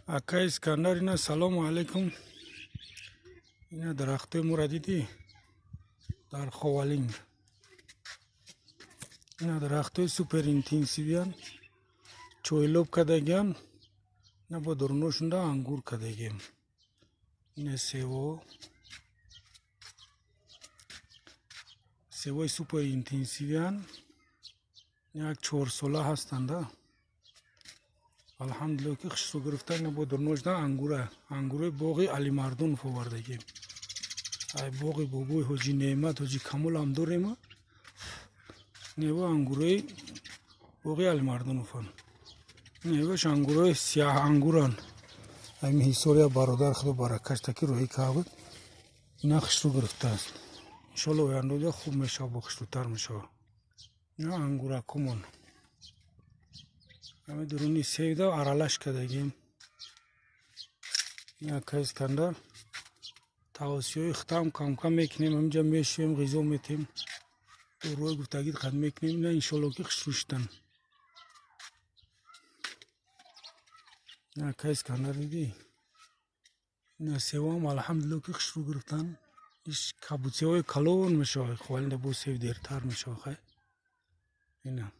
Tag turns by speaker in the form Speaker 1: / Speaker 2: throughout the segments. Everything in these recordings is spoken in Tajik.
Speaker 1: Акай Искандар, ина салому алайкум. Ина дарахтои моро дидӣ дар Ховалинг. Ина дарахтои супер интенсивиян, чойлоб кардагиан, ина бо дуруношунда ангур кардагием. Ина сево, севои супер интенсивиян, як 4 сола ҳастанда. Алҳамдулилло, ки хушрӯ гирифта. Ина бо дурношда ангура, ангурои боғи Алимардонов овардагием. Ай боғи бобои Ҳоҷи Неъмат, Ҳоҷи Камол ҳам дорем. Нево ангурои боғи Алимардонован. Неваш ангурои сиёҳ ангуран. Ами ҳисория бародар, худо баракаш таки, роҳӣ кабуд. Ина хушрӯ гирифтааст. Иншолло, ояндода хуб мешава, бо хушрӯтар мешава. Ина ангуракумон. Ами дуруни севда аралаш кардагим. Ина, ака Искандар, тавсияҳои хитам камкам мекунем, ҳаминҷа мешӯем, ғизо метем, дорои гуфтагӣ қад мекунем. Ина иншолло, ки хушрӯ шудан. Ака Искандар, дидӣ, ина севоам, алҳамдулилло, ки хушрӯ гирифтан. Иш кабутиҳои калон мешавад, ховалинда бо сев дертар мешавад. Хай, ина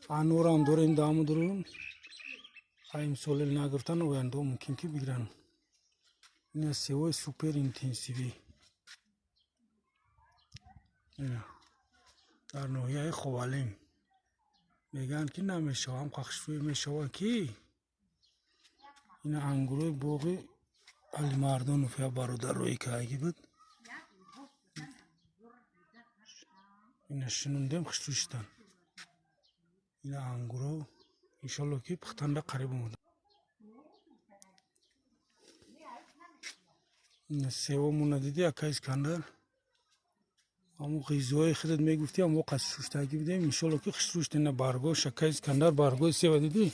Speaker 1: анорам дорем даму дурун. Хай, имсол нагирифтан, оянда мумкин ки бигиранд. Ина севои супер интенсивӣ, ина дар ноҳияи Ховалинг. Мегӯянд, ки намешава, ҳам хушрӯй мешавад, ки ина ангурои боғи Алимардонов, я бародар роҳӣ кардагӣ буд. Ина шинундем, хушрӯ шудан. Ина ангуро, иншолло, ки пухтанда қариб омада. Ина севомона дидӣ, ака Искандар? Ҳамун ғизои худат мегуфтӣ, ҳамо қад шуштагӣ будем. Иншолло, ки хушрӯ шуд. Ина баргош, ака Искандар, баргои сева дидӣ?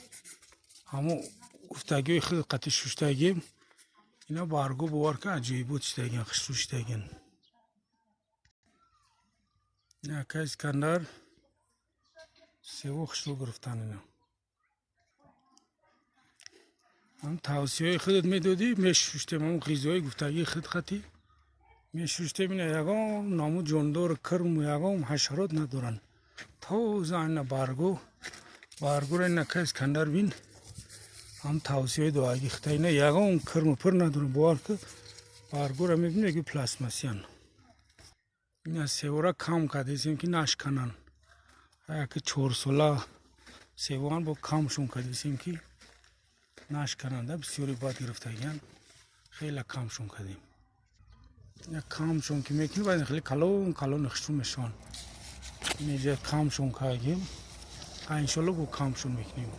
Speaker 1: Ҳамун гуфтагиҳои худат қати шуштагием. Ина барго, бовар кун, аҷоибот шудагиан, хушрӯ шудагиан. Ина, ака Искандар, сево хушрӯ гирифтан. Ина ҳам тавсияҳои худат медодӣ, мешуштем, ҳамун ғизои гуфтагии худ хати мешуштем. Ина ягон намуд ҷондор, кирму ягон ҳашарот надоранд, тоза. Ина барго, баргоро, ина, ака Искандар, бин, ҳам тавсияҳои дуагӣ хита. Ина ягон кирму пир надоранд, бовар кун, баргоро мебинӣ, мегӯи пластмассиян. Ина севора кам кардесем, ки нашкананд. Яки 4 сола севоан, бо камшон кардесем, ки нашкананда. Бисёри бад гирифтагиян, хеле камшон кардем. Камшон ки мекунӣ, баъд хеле калон калон хушрӯ мешаванд. Инҷа камшон кардем, иншолло, бо камшон мекунем.